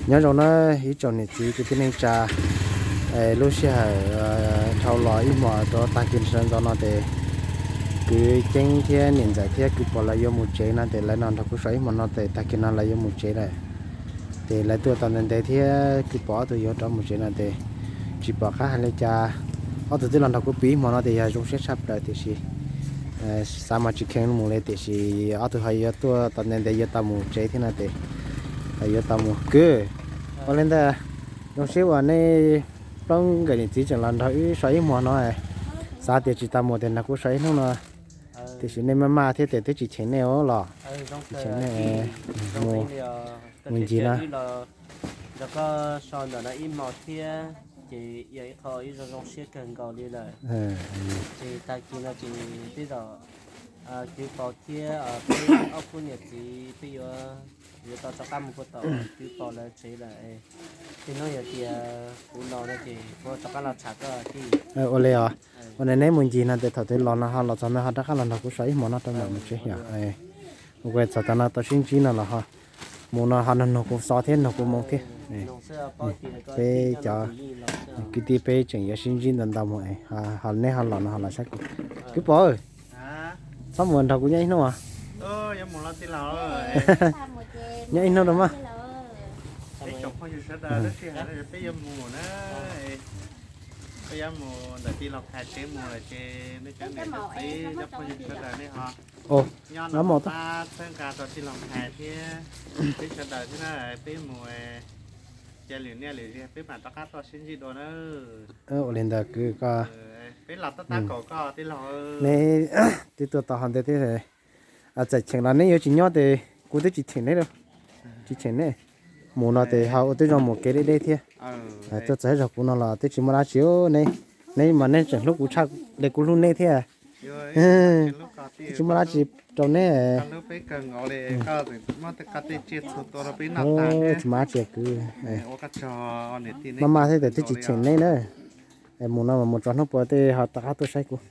Nyob zoo na ib tsoom niam txiv kwv tij neej tsa, lub sij hawm dhau los ib hmos rau tag kis sawv ntxov no ces kwv Ceeb thiab niam ntxawm thiab kwv Pov lawv yuav mus tsev no ces lawv no nrog kuv so ib hmos no ces tag kis no lawv yuav mus tsev lawm. Ces lawv tuaj tau ntev ntev thiab kwv Pov ob tug yuav rov mus tsev no ces tsis pom qab hais li cas. Ob tug twb los nrog kuv pw ib hmos no ces yog zoo siab tshaj plaws tiam sis xav mas tsis kheev mus li tiam sis ob tug ho yuav tuaj tau ntev ntev yuav tau mus tsev thiab no ces yuav tau mus kwv. Ua li ntawd zoo siab uas nej plaub nkawm niam txiv tseem los nrog wb so ib hmos no. Xav tias tsis tau mus tias nrog kuv so ib hnub no tiam sis nej maj maj thiab ces twb tsis cheem nej os los tsis cheem nej mus ncig na. Nrog koj so ntawm no ib hmos thiab ces yog ib qho ib zoo zoo siab kawg nkaus li lawm. Ces tag kis no ces tej zaum kwv Pov thiab peb ob khub niam txiv peb yuav yuav tau rov qab mus puag tom kwv Pov lawv tsev lawm. Tej hnub yog tias kuv los no ces kuv rov qab los tsham koj tij. Ua li os. Ua li neb mus ncig no ces thaum twg los no ho los txog no ho rov qab los nrog kuv so ib hmos no rau mam mus tsev yom. Ua li txog tav no tau sib ntsib no los ho mus no ho nug kuv xov thiab nug kuv moo thiab. Peb cov kwv tij peb tseem yuav sib ntsib ntau ntau mus, ho neb ho los no ho los saib kuv. Kwv Pov, txhob mus nrog kuv nyob ib hnub os. Nyob ib hnub rau mas. Peb yuav mus ntawm tij laug Khais tsev mus lawm ces nej cov niam cov txiv cov phooj ywg sawv daws nej ho nyob no pab txhawb nqa rau tij laug Khais thiab peb sawv daws thiab na, peb mus cia lwm niaj lwm zaus peb mam rov qab tuaj sib ntsib dua na. Ua li ntawd kwv, koj, peb los tab tab kaum koj tij laug. Neb twb tuaj tau ho ntej thiab. Txawm cheem los neb yuav tsis nyob ces kuv twb tsis cheem neb, tsis cheem neb. Mus no ces ho ua twb zoo mus kev deb deb thiab. Tuaj txog zog kuv no los twb tsis muaj dab tsi, neb mas neb tseem hlub kuv tshaj li kuv hlub neb thiab. Twb tsis muaj dab tsi rau neb. Tsis muaj dab tsi kwv. Maj maj thiab tes twb tsis cheem neb na. Mus no mas mus tso hnub puas tej ho rov qab tuaj saib kuv.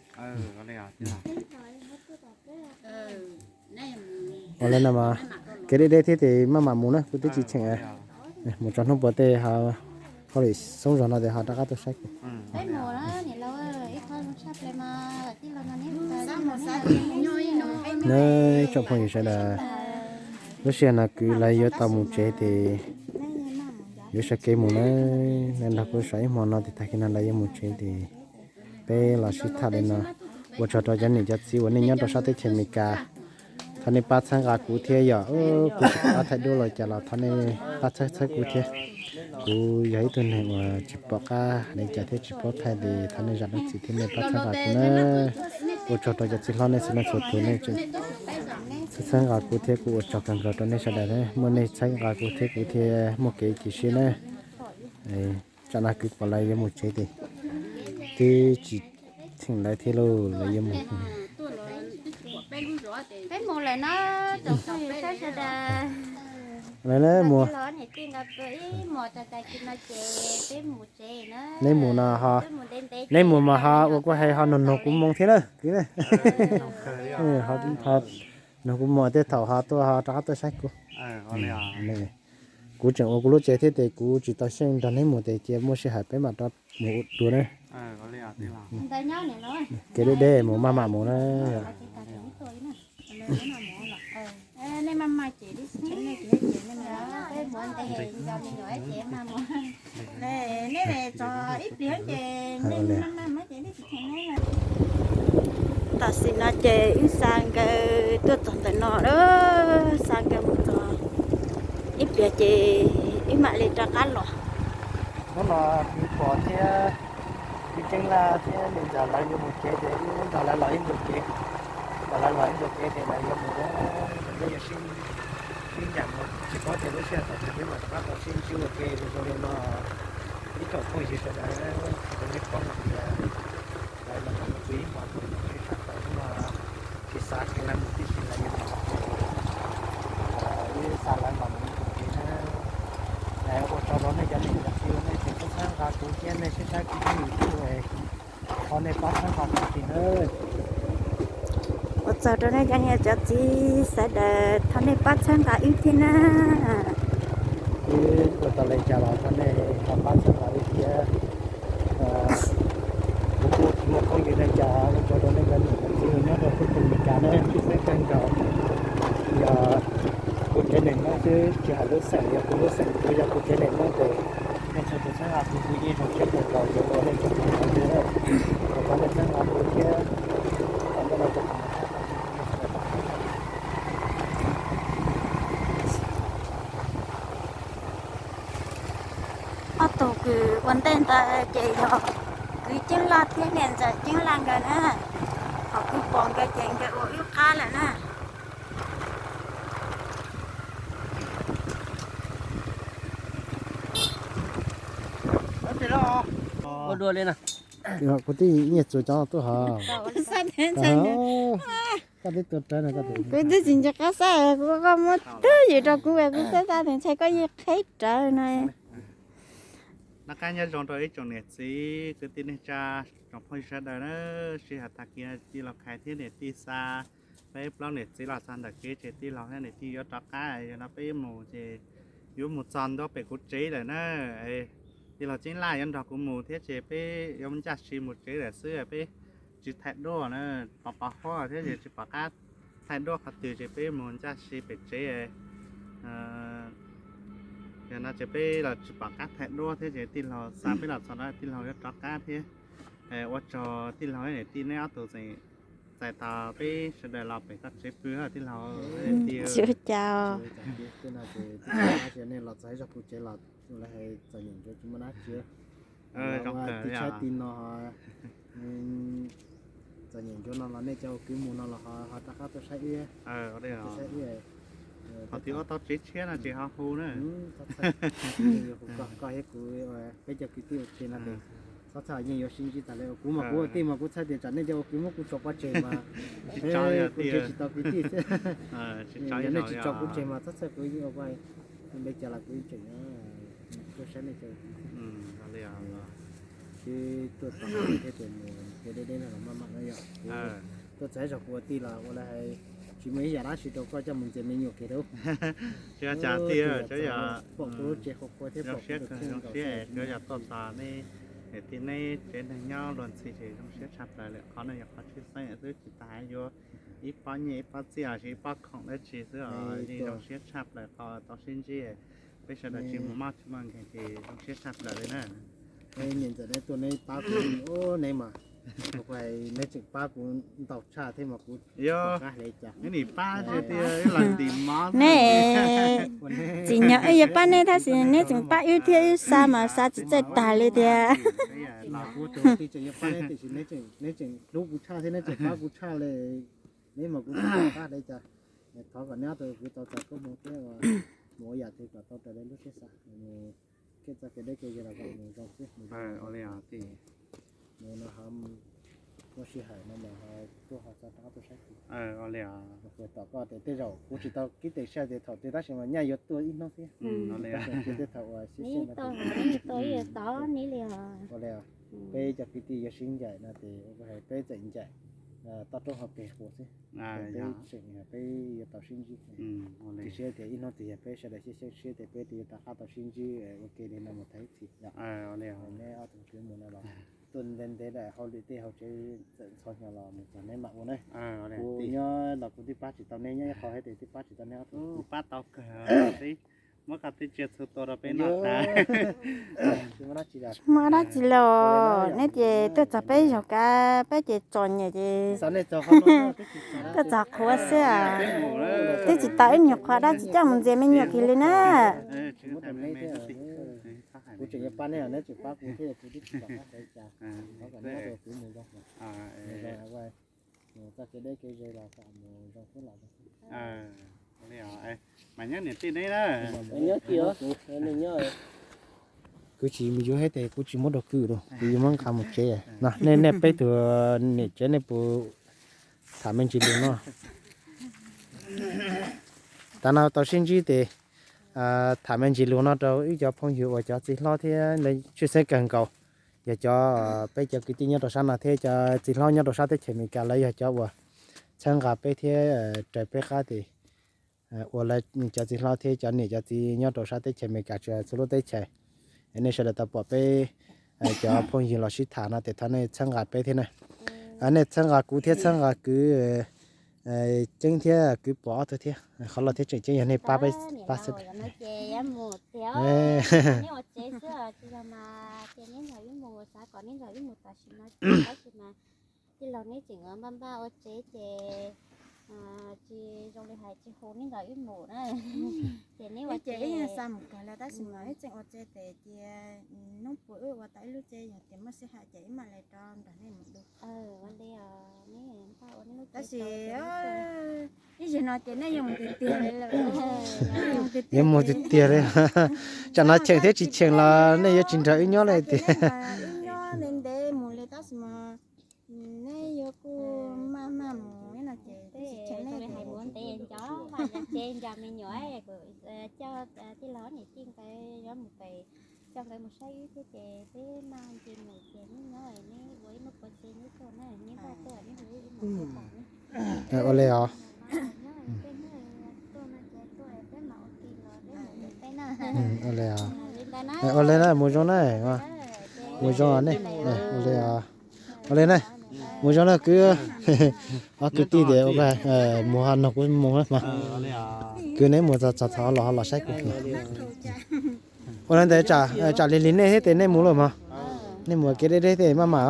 Ua li no mas kev deb deb thiab ces maj mam mus na, kuv twb tsis cheem. Mus tso hnub puas tej ho hauj lwm xoob zog no ces ho rov qab tuaj saib kuv. Tsoom phooj ywg sawv daws, lub sij hawm no kwv lawv yuav tau mus tsev ces yuav sawv kev mus na, nrog kuv so ib hmo no ces tag kis no lawv yuav mus tsev ces peb los sib tham li no. Ua tsaug rau cov niam cov txiv uas nej nyob rau sab teb chaws Amelikas, thov nej pab txhawb nqa kuv thiab yom. Kuv tsis pab thaij duab los cas los thov nej pab txhawb txhawb kuv thiab. Kuv yog ib tug neeg uas tsis pom qab hais li cas thiab tsis paub thaij ces thov nej zam lub txim thiab nej pab txhawb nqa kuv na. Ua tsaug rau cov txiv hlob nej txhua leej txhua tus nej txhawb nqa kuv thiab kuv ua tsaug kawg nkaus rau nej sawv daws thiab muaj nej txhawb nqa kuv thiab kuv thiaj muaj kev cia siab na. Tsam no kwv Pov lawv yuav mus tsev ces twb tsis cheem lawv thiab lauj, lawv yuav mus. Peb mus lawm na, tsoom phooj ywg sawv daws. Lawv mus, neb mus no ho, neb mus mas ho ua kuv hais ho nug nug kuv moo thiab na kwv na. Nug kuv moo tej thaum ho tuaj ho rov qab tuaj saib kuv. Kuv tseem ua kuv lub tsev thiab ces kuv tsis tau xyeej nrog neb mus ces cia muaj sij hawm peb mam rov mus dua na. Kev deb deb mus maj mam mus na. Tam sim no ces wb xa nkawd tuaj txog ntawm no lawm, xa nkawd mus txog ib pliag ces wb mam li rov qab los. Hnub no kwv Pov thiab kwv Ceeb Laj thiab niam ntxawm lawv yuav mus tsev ces wb nrog lawv los ib ntu kev, kom lawv los ib ntu kev ces lawv yuav mus, lawv yuav sib ncaim mus tsis paub tias lub sij hawm twg peb mam rov qab tau sib ntsib ua ke zoo zoo li no. Ib tsoom phooj ywg sawv daws, kuv twb paub hais tias lawv los nrog kuv pw ib hmos ces tshaj plaws hnub no tsis xav kheev lawv mus tib si lawv yuav mus tsev, wb xa lawv los mus ib ntu kev na. Ua tsaug rau nej cov niam cov txiv uas nej tseem txhawb txhawb nqa kuv thiab nej saib saib kuv tus YouTube, thov nej pab txhawb nqa kuv thiab nawb. Ua tsaug rau nej cov niam cov txiv sawv daws, thov nej pab txhawb nqa wb thiab na. Wb ua Tau li cas los thov nej ho pab txhawb nqa wb thiab. Kuv kuj tsis muaj phooj ywg li cas, ua tsaug rau nej cov niam cov txiv uas nyob rau teb chaws Amelikas na, tshwj xeeb kawg nkaus yog kuv tsev neeg Hmoob xwb, tsis hais lub xeem, yog kuv lub xeem, yog kuv tsev neeg Hmoob ces nej txhua tus txhawb nqa kuv, kuv yeej zoo siab kawg nkaus yuav ua nej tsev neeg Hmoob thiab. Thov nej txhawb nqa kuv thiab. Ob tug kws ua ntej ntawd ces yog kwv Ceeb Laj thiab niam ntxawm Ceeb Laj nkawd na. Thaum kuv pom nkawd ces nkawd ua wb qab lawm na. Ua dua li na. Kuv twb nyiaj txuas cov tuaj hov. Koj twb tuaj rawv no, kuv twb tsis nco qab xav, kuv koj muab twj ywm rau kuv, kuv xav xav tias ntshai koj yeej qheb rawv no. Noj qab nyob zoo rau ib tsoom niam txiv kwv tij neej tsa, tsoom phooj ywg sawv daws na. Sij hawm tag kis tij laug Khais thiab niam tij xa peb plaub niam txiv los txog ntawm kev ces tij laug thiab niam tij yuav rov qab, yog no peb mus ces yuav mus txog ntua pem kuv tsev lawm na. Tij laug Ceeb Laj yuav nrog kuv mus thiab ces peb yuav ncaj si mus tsev lawm xwb, peb tsis thaij duab na, pov pov huab thiab ces tsis pom qab thaij duab qhov twg ces peb mus ncaj si pem tsev. Yog no ces peb los tsis pom qab thaij duab thiab ces tij laug xa peb los txog no tij laug yuav rov qab thiab. Ua tsaug tij laug niam tij neb ob tug txais tos peb sawv daws los pem koj tsev pw tij laug. Tsis ua cas. Nej los txog ib zog kuv tsev los lawv hais txom nyem ncuav tsis muaj dab tsi. Tib tshaib tib no, txom nyem ncuav no los nej cov ua kwv mus no los ho rov qab tuaj saib wb, tuaj saib wb. Qhov twg ua tau tsev tshiab no ces ho hu na. Koj thiab kuv, peb cov kwv tij ua ke no ces txhob txhawj, yeej yuav sib ntsib tas li. Kuv mas kuv ua tij mas kuv txhawj tias tsam nej cov ua kwv muab kuv tso pov tseg mas kuv nrhiav tsis tau kwv tij xwb. Yog nej tsis tso kuv tseg mas txhob txhawj, kuv yeej ua li cas los kuv yeej tseem tuaj saib nej cov. Sib tuaj txog thiab ces mus kev deb deb no los maj mam no yog. Tuaj txog ib zaug kuv ua tij los ua li hais tsis muaj ib yam dab tsi rau koj coj mus ntxias me nyuam kiag rau. Tsis ua cas tij, pom kuv lub tsev qhua qhua thiab pom kuv tus kheej zoo siab, tsuas yog tuaj txog nej niam tij neb tsev neeg nyob luag ntxhi ces zoo siab tshaj plaws lawm. Qhov no yog qhov tshwj xeeb xwb, tsis tas yuav ib pob nyiaj ib pob txiaj los sis ib pob khoom dab tsi xwb os, yeej zoo siab tshaj plaws qhov tau sib ntsib. Peb sawv daws tsis muaj mob tsis muaj nkeeg ces zoo siab tshaj plaws li na. Niam ntxawm neb tuaj neb pab kuv, neb mas, neb tseem pab kuv ntau tshaj thiab mas kuv, yog, neb nim pab tiag tiag, ib los tim mob. Neb tsim nyog wb yuav pab neb tab sis neb tseem pab wb thiab, wb xa mas xa tsis txawj tag li tiag. Kuv tseem yuav pab neb tiam sis neb tseem hlub kuv tshaj thiab neb tseem pab kuv tshaj li. Neb mas kuv tsis pom qab li cas. Thov kom neb ob tug kwv tau txais koob hmoov thiab mus ua yam twg kom tau raws li lub siab xav, mus kev txoj kev deb kev ze los kom mus zoo xwb. Muaj sij hawm no mas tuaj ho txog rov qab tuaj saib kuv. Tom koj tias tej zaum kuv tsis tau kib tes saib tias thaum twg tab sis mas nyaj yuav tuaj ib hnub thiab. Tej thaum uas xib xib no, peb cov kwv tij yuav sib ncaim no ces peb txawm ncaim toj roob hauv pes quas xwb. Peb tseem, peb yuav tau sib ntsib. Cia siab tias ib hnub twg yog peb sawv daws xyeej xyeej siab tias peb twb yuav rov qab tau sib ntsib ua ke li no mus tag ib txhis. Neb ob tug kwv mus no los tuaj ntev ntev lawm, hauj lwm tej hauv tsev txawm ntxhov hnyo los mus txog neb mam ua na. Kuv nyob los kuv twb pab tsis tau neb, nyob ib qho thiab twb pab tsis tau neb ob tug. Pab tau kawg, muab koj tej tsiaj txhu tua rau peb noj tas. Muaj dab tsi los neb ces tuaj txog peb zaug kav peb ces txom nyem ces tuaj txog qhuav xwb. Twb tsis tau ib nyuag qhov dab tsi coj mus ntxias me nyuam kiag li na. Kuv tseem yuav pab neb, neb tseem pab kuv thiab, kuv twb tsis pom qab hais cas. Thov kom neb ob tug kwv mus zoo, mus zoo, txoj kev deb kev ze los kom mus zoo xwb los zoo xwb. Mas nyob niam tij neb na. Nyob, kuv tsis yuav thiab tes kuv tsis muab rau kwv los kuv yuav muab nqa mus tsev no. Nej, nej peb tug niam tsev nej puas tham me ntsis lus no? Tav no tau sib ntsib tes tham me ntsis lus no rau ib cov phooj ywg uas cov txiv hlob thiab tshwj xeeb kawg nkaus yog cov, peb cov kwv tij nyob rau sab no thiab cov txiv hlob nyob rau sab teb chaws Amelikas lawv yog cov uas txhawb nqa peb thiab raws peb qab tes ua lawv cov txiv hlob thiab cov niam cov txiv nyob rau sab teb chaws Amelikas txhua lub teb chaws. Nej sawv daws tau pom peb cov phooj ywg los sib tham no ces thov nej txhawb nqa peb thiab na. Nej txhawb nqa kuv thiab txhawb nqa kwv Ceeb thiab kwv Pov ob tug thiab. Qhov loj thiab tseem ceeb yog nej pab peb pab xwb. Tij laug, neb tseem npaj npaj ua tsev ces tsis zoo li hais tsis hu neb nrog wb mus na. Ces neb ua ces ib nyuag xa mus kawg lawm tab sis mas wb tseem ua tsev tes cia hnub puas wb ua tau ib lub tsev yog tias muaj sij hawm ces wb mam li rov nrog nej mus dua. Tab sis ib zaug no ces nej yuav mus tiag tiag li lawm. Yuav mus tiag tiag li. Tsam no cheem thiab tsis cheem los nej yuav tsis nrog wb nyob li tiag. Wb nyob ntev ntev mus li tab sis mas neb yuav kuj maj maj mus no ces tsis cheem nej. Tij laug niam tij nkawd yuav mus pem, coj nkawd mus saib wb thiab ces peb maj nce mus ces neb nyob neb ua ib lub pov tsev neb tuaj na, neb npaj tuaj neb hu wb mus. Ua li os. Ua li os. Ua li na, mus zoo na. Mus zoo ne. Ua li na, mus zoo na kwv. Ob kwv tij tias mus ha no kuv mus mas. Kwv neb mus txog txog los ho los saib kuv. Ua li ntawd tsam li lig nej thiab ces nej mus lawm mog. Nej mus kev deb deb thiab maj mam,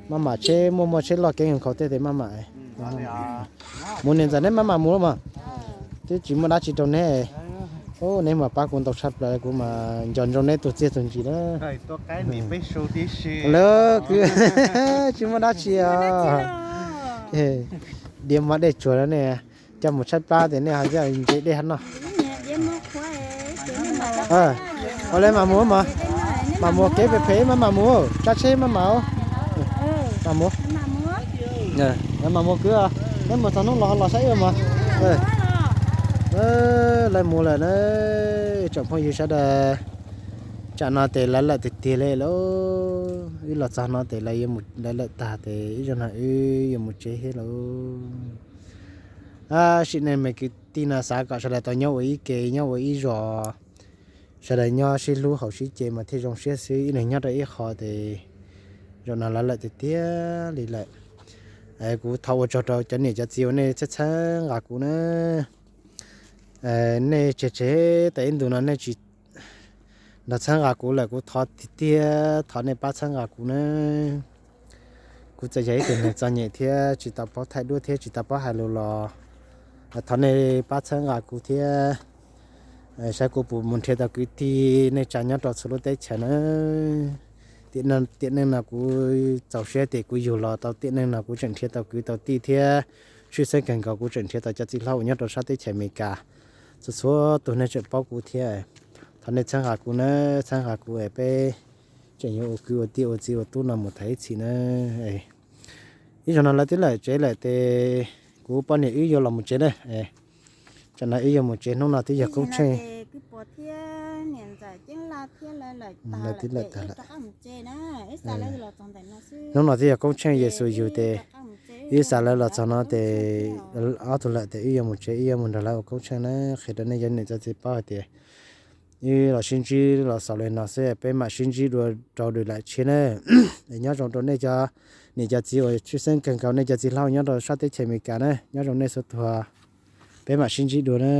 maj mam tsheb muaj muaj tsheb loj kev nkhaus tej ces maj mam. Mus niam ntxawm neb maj mam mus lawm mog. Twb tsis muaj dab tsi rau neb. Neb mas pab kuv ntau tshaj plaws kuv mas nco ntsoov neb tus txiaj tus ntsig na. Lawv kwv tsis muaj dab tsi os. Diav mov dej tsuag na ne, coj mus tshaib plab ces nej ho coj ntse dej ho noj. Ua li mam mus mog, mam mus kev phem phem maj mam mus, tsab tsheb maj mam, mam mus. Mam mus kwv, neb mus txog hnub los ho los saib wb mog. Lawv mus lawm na, tsoom phooj ywg sawv daws. Tsam no ces lawv lawm tiag tiag li lauj. Wb los txog no ces lawv lawm tag ces ib zaug no wb yuav mus tsev thiab lauj. Sim neej me kwv tij no xav kom sawv daws tau nyob ua ib ke nyob ua ib zos, sawv daws nyob sib hlub haus sib ce mas thiaj zoo siab xwb, ib leeg nyob rau ib qho ces zaum no lawv lawm tiag tiag li lawm. Kuv thov ua tsaug rau cov niam cov txiv uas nej txhawb txhawb nqa kuv na. Nej tseg tseg tas ib ntus no nej tsis nrog txhawb nqa kuv lawm, kuv thov tiag tiag thov nej pab txhawb nqa kuv na. Kuv txawm yog ib tug neeg txom nyem thiab tsis tau paub thaij duab thiab tsis tau paub hais lus los thov nej pab txhawb nqa kuv thiab, saib kuv puas mus nrhiav tau kwv tij neej tsa nyob rau txhua lub teb chaws na. Tiam neej no kuv txaus siab tias kuv yug los tau tiam neej no kuv tseem nrhiav tau kwv tau tij thiab tshwj xeeb kawg nkaus kuv tseem nrhiav tau cov txiv hlob uas nyob rau sab teb chaws Amelikas. Txhua txhua tus nej tseem paub kuv thiab, thov nej txhawb nqa kuv na, txhawb nqa kuv es peb tseem yuav ua kwv ua tij ua txiv ua tub no mus tau ib txhis na. Ib zaug no lawv twb lawm tsev lawm ces kuv poj niam wb yuav los mus tsev na. Tsam no wb yuav mus tsev, hnub no twb yog koob tsheej. Lawv twb lawm tag lawm. Hnub no twb yog koob tsheej Yexus yug ces wb xav lawv los txog no ces ob tug lawm ces wb yuav mus tsev, wb yuav mus nrog lawv ua koob tsheej na. Qhia rau nej cov niam cov txiv paub hais tias wb los sib ntsib los xaus li no xwb, peb mam sib ntsib dua rau lwm lwm tshiab na. Nyob zoo rau nej cov niam cov txiv uas tshwj xeeb kawg nkaus, nej cov txiv hlob nyob rau sab teb chaws Amelikas na, nyob zoo nej txhua tus. Peb mam sib ntsib dua na.